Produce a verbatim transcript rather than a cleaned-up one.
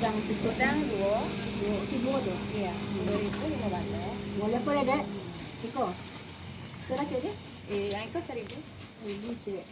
Udang duo. Duo, itu duo tu. Iya, dua ribu lima ratus. Boleh apa ya, Dek? Iko. Iko lah, Cek, Cek? Eh, yang itu seribu. Seribu, Cek.